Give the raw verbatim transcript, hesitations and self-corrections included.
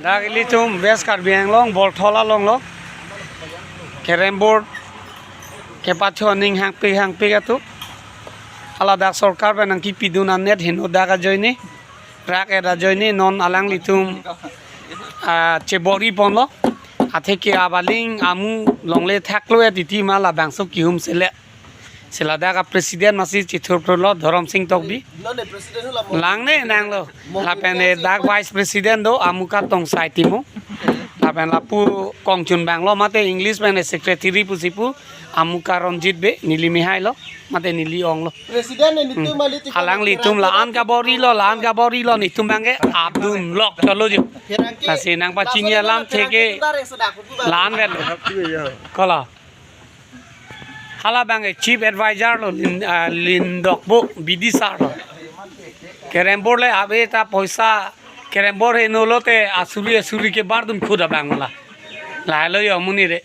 Dak ilitum West Karbi Anglong Borthol along lo. Kerembor kepathu aning hangpik hangpik atum. Hala dak sorkar pen nangkepidun anet heno dak ajoine. Rak et ajoine non alanglitum, ah, chebor-i ponlo. Atheke abaling amu longle thaklo et titi ma labangso kehum sele. Si ladak a-president masi chithurphrunlo Dhorom Sing Tokbi. Non ne president hula mo. Lang ne nanglo. Lapen e dak vice president do Amuka Tongsai Timung. Lapen lapu kongchun banglo mate English pen e secretary pusi pu Amuka Ronjit Bey neli mehai lo mate neli onglo. President ne nitu Hmm. mali ti Alanglitum la-an kabor-ilo, la-an kabor-ilo nitum bangke adun lok cholo jo. Herangke. Lasi nangpachini alam theke la-an vet lo. Kola. Hala bangke chief advisor lo Lin, ah, Lindokbo Bidisar lo. Kerembor le ave ta poisa kerembor heno lote asuri asuri kebardun khuda bang la. Lahelo jo amonit re.